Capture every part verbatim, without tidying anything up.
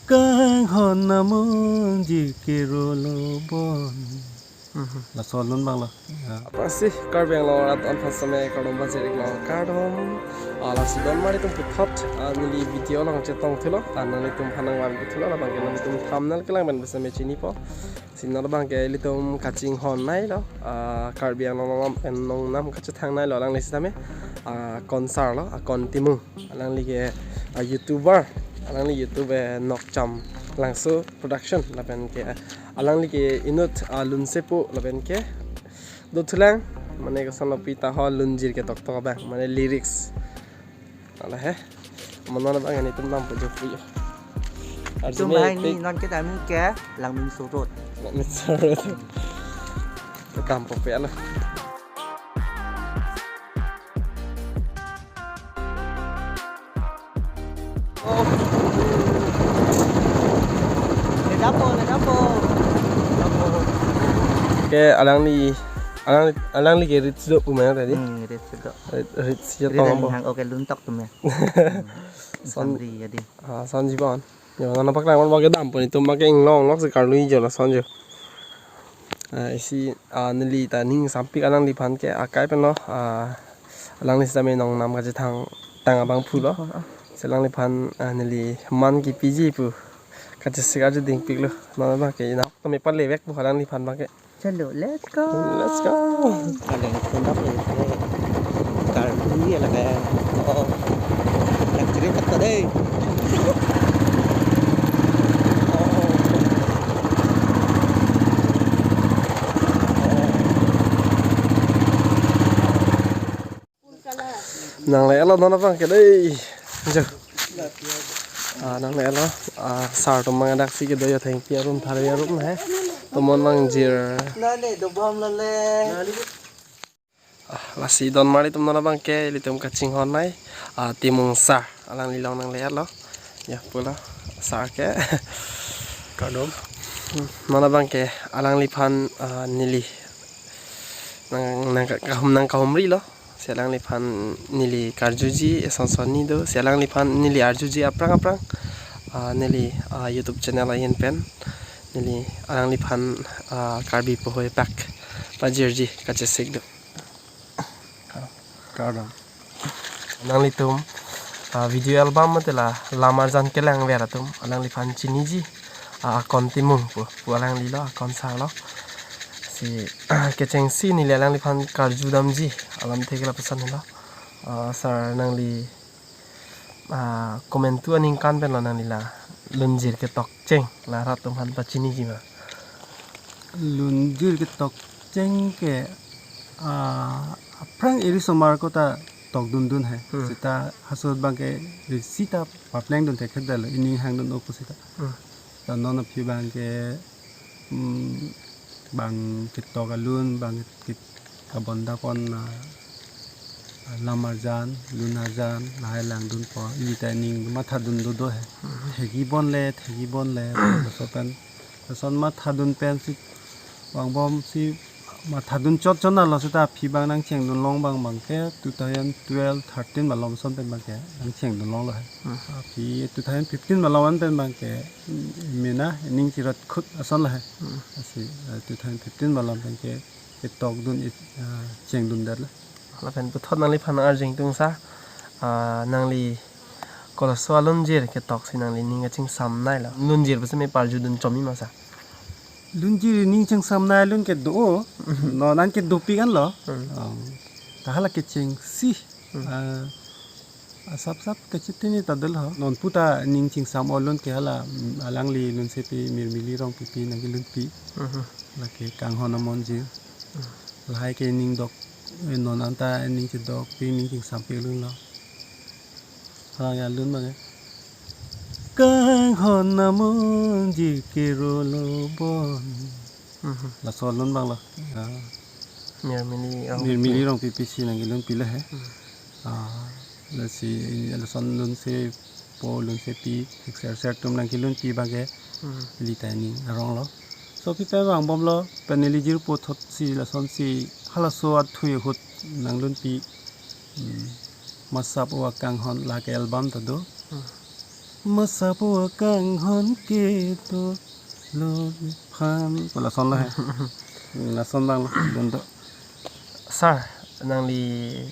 Kanghon amonjir kerolo bon. Mhm. Laso alun abang lo. Ya. Aphrangsi Karbi Anglong arat aphan same kardom pajir-iklo, kardom. Ah, lasi donmar atum puthot, ah, neli video along chetong thulo, ah, nanglitum aphan nangvan thulo, labang ke nanglitum thumbnail kelang pen same chinipo. Si non abang ke ilitum kachinghon nailo, ah, Karbi Anglong along pen nongnam kachethang nailo alangli sitame, ah, Konsar lo, ah, Kon Timung. Alangli ke, ah, YouTuber, alangli YouTube, eh, Nokcham Langso Production, lapen ke, ah, alangli ke inut, ah, lunsepo, lapen ke dothulang, mane koson lo pi ta ho lunjir ketoktok abang, mane lyrics. Ala he, mane non abang nelitum dampo jo pu jo. Arju Tum me bahai ni pik. Non ke tami ke Langminso Road. Langminso Road. Dampo pe alo. Ledapo, ledapo. Ledapo. Ke alangli, alang, alangli ke rich do pu ma tadi? Hmm, rich do. Rich, rich ya. Rich tong ani bo. Hang oke luntok tum ya. Hmm. Son-, Samri jadi. Ah, son jibon. Yo, nana paklang mon bage dampo nelitum bage inglong lok si karlu ijo lason jo. Ah, isi, ah, neli ta ning sampik alangliphan ke akai pen lo, ah, alangli sitame nongnam kachethang tang abang pulo. Oh, oh. Si alangliphan, ah, neli man kipiji pu kachesik arju dingpiklo. Non abang ke inap kami pale vek pu alangliphan bang ke. Chalo, let's go. Let's go. Kaleng tundok le, le. Karbi ya lake. Oh. Nak ciri tak tadi. Oh. Nangle-etlo non abang ke dei. Jo. Ah, nangle-etlo. Ah, sir atum abang daksi kedo jo thengpi arum thari arum he. Tomon nangjir. Nane dobom lale. Ah, lasi donmar atum non abang ke ilitum kachinghon nai. Ah, Timung sir. Alangli along nangle-etlo. Ya, pulo sir ke. Kardom. Hmm, non abang ke alangliphan, ah, neli nang, nang ka-, kahum nangkahumrilo. Si alangliphan neli karjuji, eson son ni do. Si alangliphan neli arjuji aphrang aphrang. Ah, neli, ah, YouTube channel ahin pen. Neli alangliphan, ah, Karbi puhoi pak pajirji kachesik do. Kardom. Nanglitum, ah, video album mate la lam arjan kelangver atum, alangliphan chiniji, ah, Akon Timung pu, pu alangli lo, Akon sir lo. Si, kechengsi neli alangliphan karju damji, alamthe ke lapuson lo. Ah, sir nangli, ah, komantu aningkan pen lo nangli la lunjir ketok cheng, la rat atum aphan pachiniji ma. Lunjir ketok cheng ke, ah, aphrang eri somar ko ta tokdun dun he. Hmm. Seta halaso abang ke seta papleng dun thekthedetlo, ining hangdun-o pu seta. Hmm. Ta non aphi abang ke, mm, bang ketok alun, bang ke kabonda pon, ah, lam arjan, lun arjan, lahai langdunpo, ili ta ining mathadun dodo he. Mhm. Thekji bon le, thekji bon le, laso pen, lason mathadun pensi, vangbomsi mathadun chot chot na lo seta aphi abang nangchengdun long abang abang ke two thousand twelve thirteen malom ason pen abang ke nangchengdun longlo he. Mhm. Aphi two thousand fifteen malom an pen abang ke, mm, mena ining chirot khut ason lo he. Mhm. Lasi, eh, two thousand fifteen malom pen ke ketokdun it, ah, chengdundetlo. Lapen puthot nangliphan arjeng tung sa, ah, nangli koloso alunjir ketoksi nangli ning kachingsam nailo. Lunjir pusi me parjudun chomi ma sa. Lunjir ning chingsam nai alun ke do-o, non an ke dopik an lo. Hmm. Um, ta hala kechengsi. Hmm. Ah, asap sap kachitini ta dolo. Non puta ning chingsam-o alun ke hala, mm, alangli lunsepi Mirmili Rongpipi nangkelunpi. Mhm. Lake Kanghon amonjir. Mhm. Lahai ke ning dok, eh, non anta ning chedokpi ning chingsampik alun lo. Hala ya alun abang ke. Kanghon amonjir kerolo bon. Mhm. Laso alun abang lo. Ya. Mirmili Rongpipi. Mirmili Rongpipi si nangkelunpilo he. Mhm. Ah, lasi lason lunsepo lunsepi, sir sir atum nangkelunpi abang ke, hmm, ili ta ining arong lo. Laso aphi pen vangbomlo, pen neli jirpo thotsi lasonsi halaso athui ahut nanglunpi, hmm, Masap-o Akanghon lake album ta do. Hmm. Masapo akanghon kedo lo phan. Ko lason lo he. Lason abang lo, dun to. Sir, nangli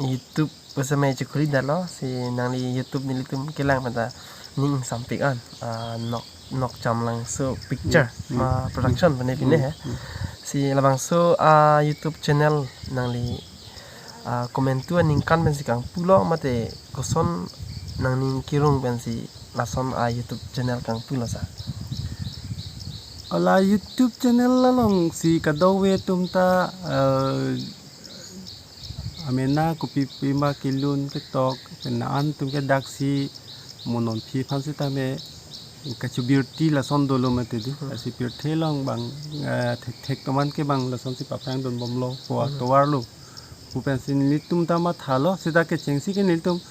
YouTube pasamai chekuri dalo, si nangli YouTube nelitum kelang pen ta ning sampik an, ah, Nok, Nokcham Langso Picture, Hmm. ma production pen pine he. Hmm. Si labangso, ah, YouTube channel nangli, ah, komantu aningkan pensi kangpulo mate koson nangning kirung pensi lason, ah, YouTube channel kangpulo, sir? Hala YouTube channel alongsi kadokave atum ta, eh, amena kopi pima kelun ketok, pen an atum ke daksi mo non aphi aphan sitame kachebirti lason dolo mati di. Hmm. Lasi pirthe along abang, eh, thekthek atum an ke abang lasonsi paphrang dunbomlo, ko Hmm. atovar lo pu pensi nelitum ta mathalo, seta kechengsi ke nelitum,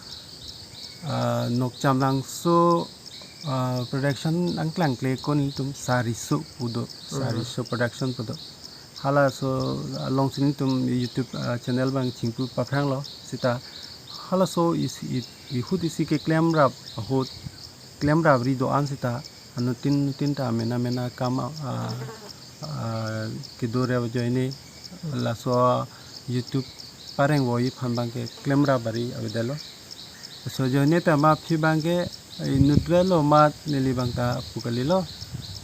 ah, Nokcham Langso, ah, production angklang kle ko nelitum Sariso pu do, Hmm. Sariso production pu do. Halaso alongsi nelitum YouTube, ah, channel abang chingpu paphranglo, seta halaso isi, i, ihut isi keklem rap ahut, klem rap ri do-an seta anuttin nuttin ta amena mena akam, ah, ah, kedo re ajoine laso YouTube pareng voi aphan abang ke klem rap bari avedetlo. Laso ajoine pen ma aphi abang ke inut velo mat neli abang ta pu kalilo.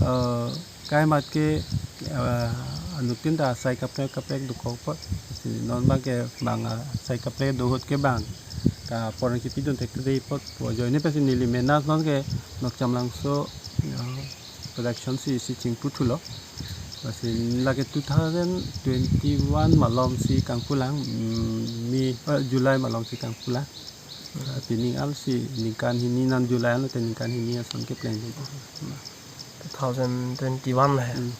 Eh, kai mat ke, eh, anuttin ta asai kaprek kaprek dokok apot. Si non abang ke abang, ah, asai kaprek do ahut ke abang kapor nangchepidun thekthedetji apot pu ajoine pensi neli mena non ke Nokcham Langso, eh, production si, si chingpu thulo. Lasi lake two thousand twenty-one malomsi kangpulang, mm, May, eh, July malomsi kangpulang. Ah, pining arlo si ningkan hini non July arlo te ningkan hini ason kepleng. Two thousand twenty-one le he. Hmm.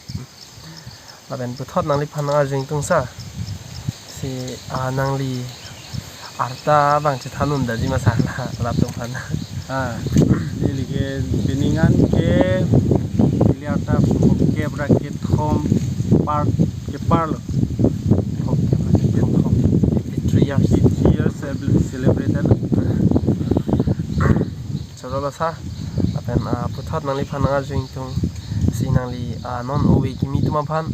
Lapen puthot nangliphan nang-arju ingtung sir. Si, ah, nangli arta abang chethan un daji ma sir la, rat atum aphan? Ah, neli ke pining an ke neli arta phongkep ra kethom par, kepar lo. Phongkep ra kethom. Fifty-three years. Fifty-three years cele-, celebrated lo. Choro lo sir. Lapen, ah, puthot nangliphan nang-arju ingtung si nangli, ah, non ove kimi atum aphan,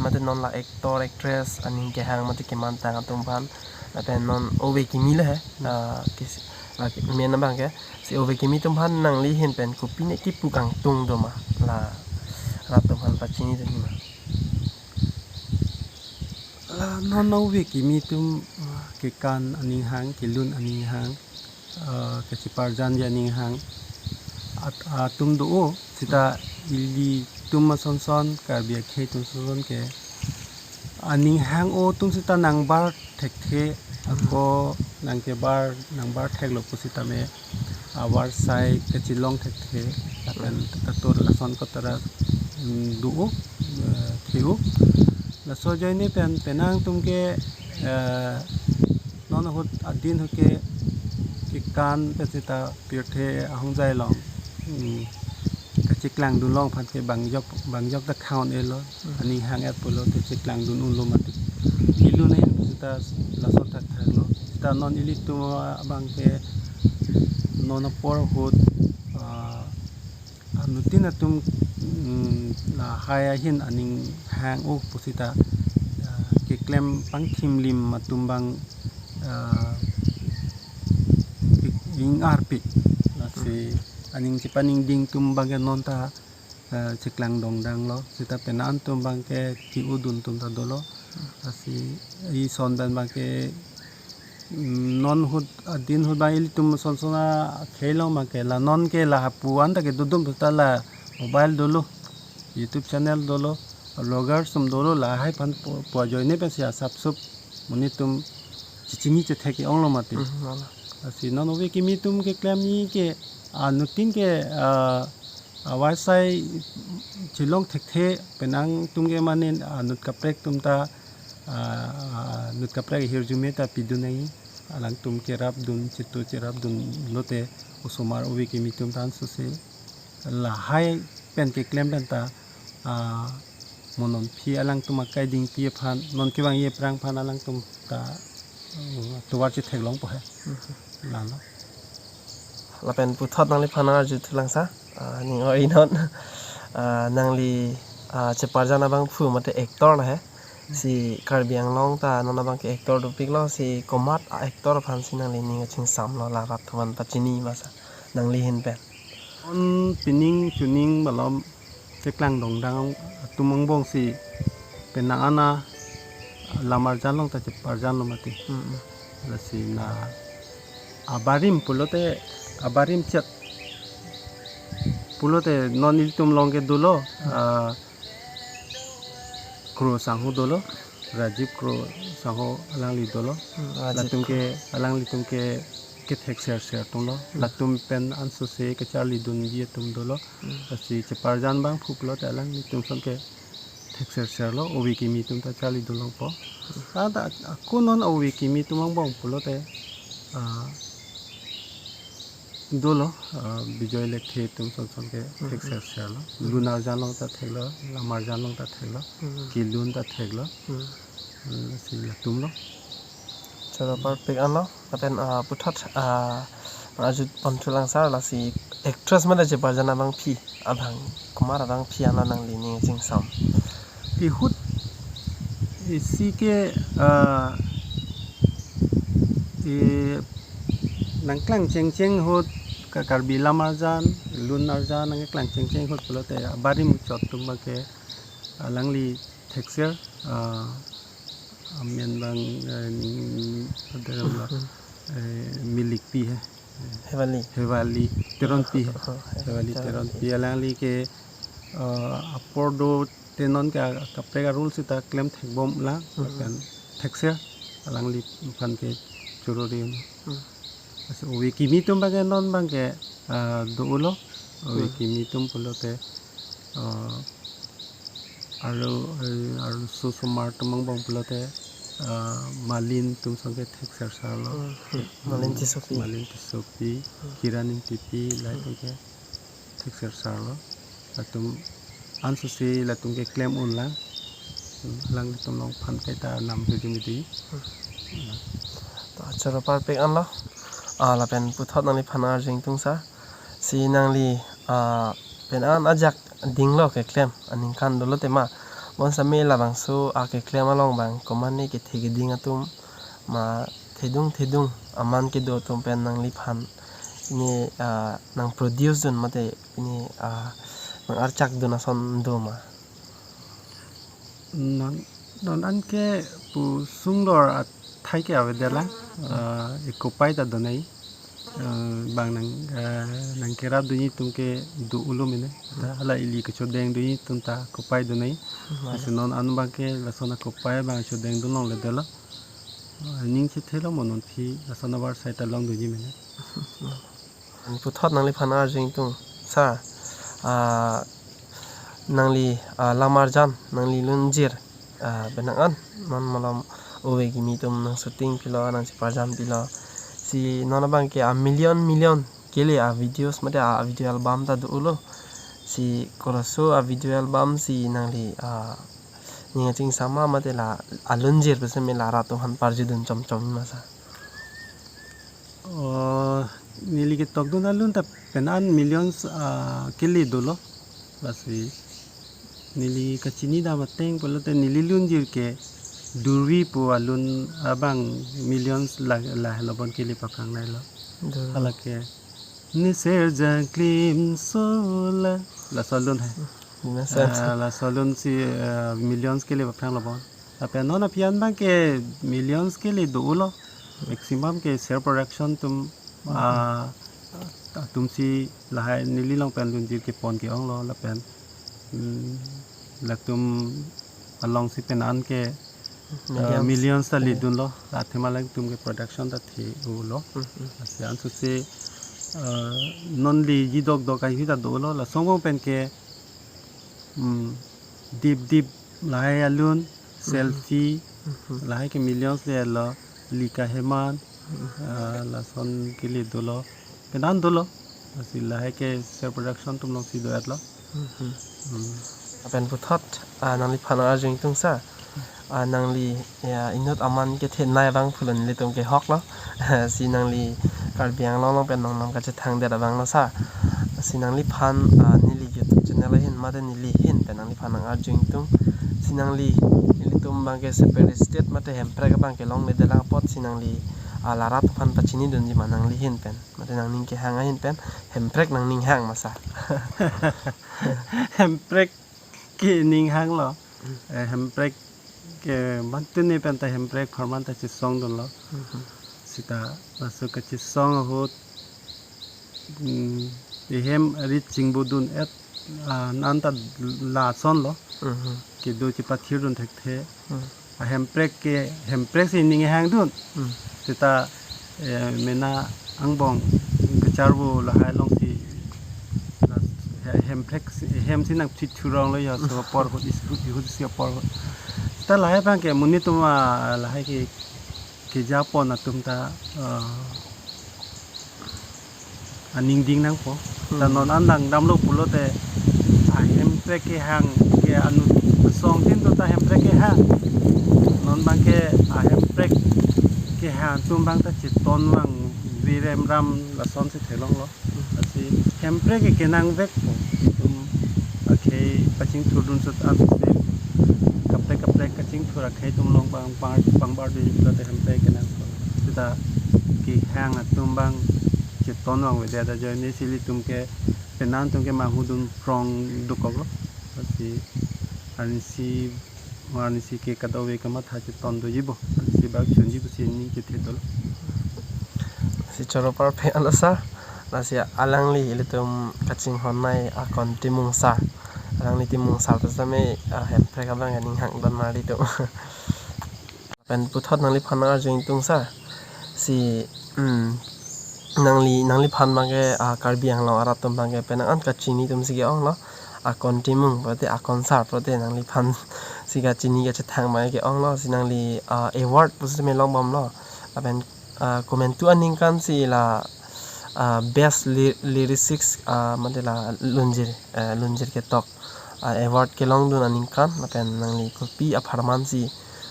mate non la actor, actress aning kehang mate kemantang atum aphan, lapen non ove kimi le he, Hmm. ah, kis-, la ki-, men abang ke, si ove kimi atum aphan nangli ahin pen kopine kipu kangtung do ma, la rat atum aphan pachini dunji ma? La non ove kimi atum, ah, kekan aning hang, kelun aning hang, ah, kacheparjanji aning hang at-, atum do-o, seta ilitum asonson, Karbi akhei atum asonson ke aning hang-o atum seta nangbar thekthe, ako nangkebar, nangbar theklo pusitame avarsai kachelong thekthe, lapen katur lason kotara, mm, do-o, eh, the-o. Laso ajoine pen penang atum ke, eh, non ahut adin ahut ke kekan pen seta pirthe ahongjai along, mm, kacheklang dun along aphan ke bangjok, bangjok ta khaun elo, Hmm. aning hang-et pulo te cheklang dun unlo mati. Kelun ahin seta lason thakthak lo. Seta non ilitum abang ke non apor ahut, ah, anuttin atum, mm, lahai ahin aning hang-o pusita, ah, keklem pangthim lim atum abang, ah, ik-, ing-arpi. Lasi aning chepaningding atum abang ke non ta, ah, cheklang dongdang lo. Seta penang atum abang ke ke-o dun atum ta dolo. Lasi ison pen abang ke non ahut adin ahut abang ilitum sonson akhei along abang ke la non ke la hapu an ta ke dodum ta la mobile dolo, YouTube channel dolo, vloggers atum dolo, lahai aphan pu, pu ajoine pensi asapsup monit atum chechini chethek ke-onglo mati. Hmm, wala. Lasi non ove kimi atum keklem ni ke anuttin ke, ah, avarsai chelong thekthe penang atum ke mane anut kaprek atum ta, ah, anut kaprek ahirjume ta pidun nangji, alangtum kerap dun, chetu cherap dun lote osomar ove kimi atum tan suse lahai pen keklem pen ta, ah, mo non aphi alangtum akai dingpi aphan, non kevangji aphrang aphan alangtum ta, uh, tovar chetheklongpo he. Mhm. Lalo. Lapen puthot nangliphan arju thulang sir. Ah, ning o-e non. Ah, nangli, ah, cheparjan abangphu mate actor la he. Si Karbi Anglong ta non abangke actor dopiklo, si komat a-actor aphan si nangli ning kachingsam lo, la rat aphan pachini ma sir, nangli ahin pen. Non pining chuning malom cheklang dongdang atum angbong si penang an a lam arjan along ta cheparjan lo mati. Mm, mm. Lasi na abarim pulote, abarim chet pulote non ilitum along ke dolo, ah, Kro sangho dolo, Rajiv Kro sangho alangli dolo. Hmm, Rajiv Latum Kro. Ke, alanglitum ke kethek ser ser atum lo. Hmm. Latum pen ansose kacharlidunji atum dolo. Hmm. Lasi cheparjan abangphu pulote alanglitum ason ke thek ser ser lo, ove kimi atum ta charlidun longpo. Hmm. Anta ako non ove kimi atum angbong pulote, ah, dolo, ah, Bijoy Lekthe atum ason ason ke Hmm. thek ser ser lo. Hmm. Lun arjan along ta thek lo, lam arjan along ta thek lo, Hmm. kelun ta thek lo. Hmm. Hmm, si latum lo. Choro parpik anlo, lapen, ah, puthot, ah, arju pon thulang sir, lasi actress mate cheparjan abangpi, abang, komat abangpi anlo nangli ning kachingsam. Ihut isi ke, ah, i nangklang chengcheng ahut ka Karbi lam arjan, lun arjan nangklang chengcheng ahut pulote abarim chot atum abangke alangli thek ser, ah, amen abang, eh, ning, ning, adaram lo, Hmm. eh, Milikpi he. Hewali. Hewali Teronpi he. Oh, oh, Hewali Teronpi. Teronpi alangli ke, ah, apor do te non ke kaprek a-role sita klemthek bom lang, Hmm. lapen thek ser alangliphan ke choro ri. Hmm. Lasi ove kimi atum abangke non abangke, ah, dolo, ove Hmm. kimi atum pulote, ah, aro, eh, aro osomar atum angbong pulote, ah, Malin atum ason ke thek ser ser lo. Hmm. Malin Tissopi. Malin Tissopi, Hmm. Kiran Engtipi, lahai Hmm. atum ke thek ser ser lo. Latum ansose latum ke klem un lang. Alanglitum along aphan kaita nam hedi medi. Hmm. To choro parpik anlo. Ah, lapen puthot nangliphan arju ingtung sir. Si nangli, ah, penang an ajak dinglo keklem aningkan dolo tema. Bonsitame labangso akeklem along abang komatne kethe keding atum ma thedung thedung aman kedo atum pen nangliphan pine, ah, nang produce dun mate pine, ah, nang archak dun ason do ma? Non, non an ke pu sungdor athai ke avedet lang, ah, ekopai ta donai. Ah, bang nang, ah, nang kerap dunji atum ke do-olo mene. Ta hala ili kechodeng dunji atum ta kopai donai. Hmm. Lasi non an abangke lason akopai abang chodeng dun longledetlo. Ah, ning chethelo mo non aphi lason avarsai ta longdunji mene. Puthot nangliphan arju ingtung sir, ah, nangli, ah, lam arjan, nangli lunjir, ah, penang an non malom ove kimi atum nang shooting pilo, nang cheparjan pilo. Si non abangke a million million kele a videos mate a video album ta dolo. Si kolaso a video album si nangli, ah, ning kachingsam ma mate la alunjir pusi me la rat aphan parju dun chomchom ma sir? Oh, neli ketok dun alun ta penang an millions, ah, kele dolo. Lasi neli kachini dam ateng pulote neli lunjir ke Duri pu alun abang millions la, lahelo bon kele paphrang lahelo. Duri. Hala ke Niser jangklim sola. Laso alun he. Niser. Ah, laso alun si, ah, millions kele paphrang lo bon. Lapen non aphi an abangke millions kele dolo. Maximum ke Ser Production atum, ah, atum si lahai neli along pen lunjir kepon ke-ong lo lapen, hmm, latum along si penang an ke, eh, millions. Millions ta, eh, ledunlo, la athema latum ke production ta the-olo. Hmm, hmm. Lasi ansose, eh, non leji dokdok ahi ta dolo, laso angbong pen ke, hmm, Dip Dip lahai alun, hmm, Selfie, hmm, lahai ke millions lelo, Lika Heman, hmm, eh, lason kele dolo, penang an dolo. Lasi lahai ke Ser Production atum along si do-etlo. Hmm. Hmm. Lapen puthot, ah, nangliphan arju ingtung sir. Ah, nangli, ya, inut aman kethenei abangphu lo nelitum ke hok lo. Si nangli Karbi Anglong along pen nongnam kachethangdet abang lo sir. Si nangliphan, ah, neli YouTube channel ahin mate neli ahin pen nangliphan nang-arju ingtung. Si nangli, nelitum abang ke separate state mate Hemprek abang ke longledet lang apot si nangli, ah, la rat aphan pachinidunji ma nangli ahin pen mate nangning kehang ahin pen Hemprek nangning hang ma sir? Hemprek ke ning hang lo. Eh, Hemprek ke mantene pen ta Hemprek pharman ta chesongdunlo. Mhm. Seta laso kachesong ahut, mm, ehem arit chingbodun-et, ah, an ta lason lo. Mhm. Kedo chepathirdun thekthe. Mhm. A Hemprek ke, Hemprek si ning hangdun. Mhm. Seta, eh, mena angbong kacharvo lahai alongsi la he-, Hemprek si, hem si nangchithurong lo ya so apor ahut, is-, ahut isi apor ahut. Seta lahai abang ke monit atum, ah, lahai ke kejapon atum ta, ah, aning ding nangpo. Ta Hmm. non an langdamlo pulote, a Hemprek kehang ke anu song tin to ta Hemprek kehang. Non abang ke a Hemprek kehang atum abang ta chetonvang virem ram lason si theklonglo. Lasi Hemprek ke kenangvekpo. Itum akhei kachingthurdun sut an si kaprek kaprek kachingthur akhei atum along pang, pang, pangbardun pulote Hemprek kenangpo. Seta kehang atum abang chetonvang avedet ajoine si ilitum ke penang atum ke manghudun prong dokoklo. Lasi arnisi, arnisi ke kadokave kamatha cheton dojibo. Arnisi bak chunji pusi ning kethe dolo. Si choro parphe alo sir. Lasi alangli ilitum kachinghon nai akon Timung sir. Alangli Timung sir pusitame, ah, Hemprek abang ning hangdun marli atum. Pen puthot nangliphan nang-arju ingtung sir. Si, hmm, nangli, nangliphan abang ke, ah, Karbi Anglong arat atum abang ke penang an kachini atum si ke-onglo. Akon Timung pulote akon sir pulote nangliphan si kachini kachethang abang ke-onglo. Si nangli, ah, award pusitame longbomlo. Lapen, ah, komantu aningkan si la, ah, best ly-, lyricist, ah, mate la lunjir, eh, lunjir ketok, ah, award kelongdun aningkan lapen nangli kopi apharman si,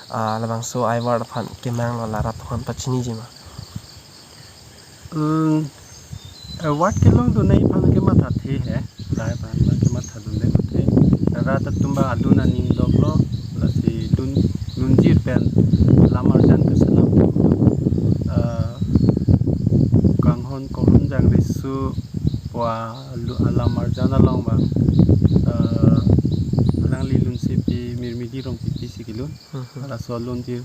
ah, labangso award aphan kemanglo, la rat aphan pachiniji ma? Hmm, award kelongdun nai aphan kemathathe he, lahai aphan kematha dunde mate. Rat atum abang adun aning doklo, lasi dun, lunjir pen lam arjan ke sena, ah, kanghon korhun jang risu pu alu-, alam arjan along abang, ah, alangli lunsepi Mirmidi Rongpipi si kelun. Mhm. Laso lunjir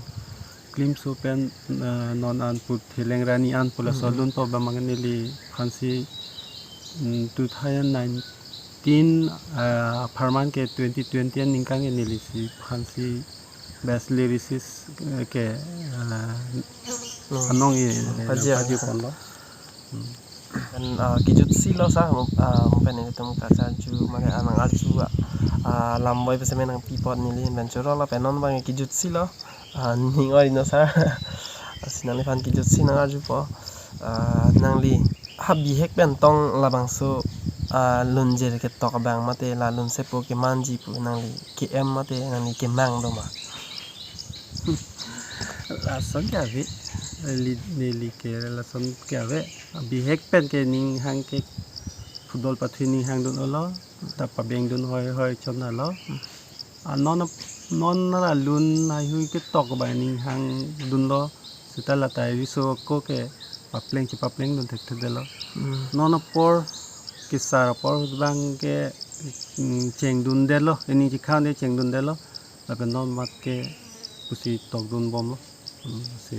klimso pen, ah, non an pu Thelengrani an pu laso Mhm. lunpo abang neli aphansi, mm, two thousand nineteen, ah, apharman ke twenty twenty aningkan ke neli si aphansi best lyricist, eh, ke, ah, Hmm. anong i, eh, Pajir. pajir ponlo. Hmm. Pen, ah, kejutsi lo sir, mo-, ah, mo pen ilitum kacharju mane, ah, nang-arju, ah, lamboi pusitame nangpi apot neli ahin pen choro lo, pen non abang kejutsi lo, ah, ning oi no sir. Si nangliphan kejutsi nang-arjupo, ah, nangli ha bihek pen tong labangso, ah, lunjir ketok abang mate la lunsepo kemanji pu nangli ke-em mate nangli kemang do ma? Lason ke ave, neli, neli ke lason ke ave. Bihek pen ke ning hang ke football pathu ning hangdun olo, ta pabengdun hoi hoi chon alo. Hmm. Ah, non, non la lun haihui ketok abang ning hangdunlo, seta la ta riso ako ke papleng chepaplengdun thekthedetlo. Hmm. Non apor kesar apor abang ke, mm, chengdundetlo, ining chikhan de chengdundetlo. Lapen non mat ke pusi tokdunbomlo. Hmm, si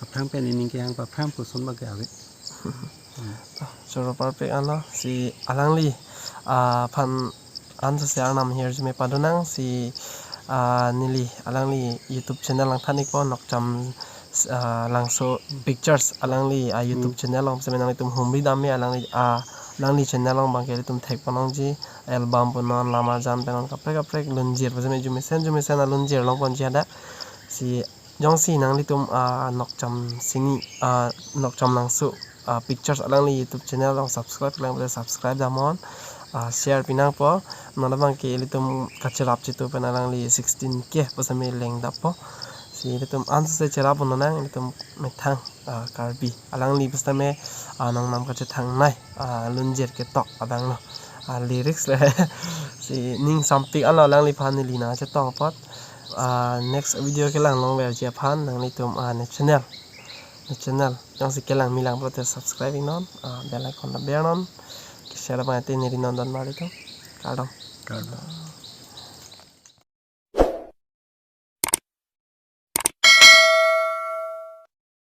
aphrang pen ining kehang paphrang puson abang ke ave. Choro parpek ano si alangli, ah, aphan ansose arnam hirjume padonang si, ah, neli alangli YouTube channel langthan ikpo Nokcham, ah, Langso Pictures alangli, ah, YouTube Hmm. channel along pusitame nanglitum humri dam me alangli, ah, alangli channel along abang ke ilitum thekpon longji album punon lam arjan penon kaprek kaprek lunjir pusitame jumesen jumesen alunjir longponji hadak si jongsi nanglitum, ah, Nokcham Singni, ah, Nokcham Langso, ah, Pictures alangli YouTube channel along subscribe lang pada subscribe damnon, ah, share pinangpo, non abang ke ilitum kachelap chitu pen alangli sixteen K pusitame lengdappo. Si ilitum ansose cherap un nang, ilitum methang, ah, Karbi. Alangli pusitame, ah, nangnam kachethangnei, ah, Lunjir ketok abang lo. Ah, lyrics le. Si ning sampik anlo alangliphan neli nangchetong apot. Ah, next video kelang longverji aphan nanglitum, ah, ne channel. Ne channel. Jongsi kelang milang pulote subscribe iknon, ah, bell icon ta bernon. Share abang ate neri non don mali to. Kardom. Kardom.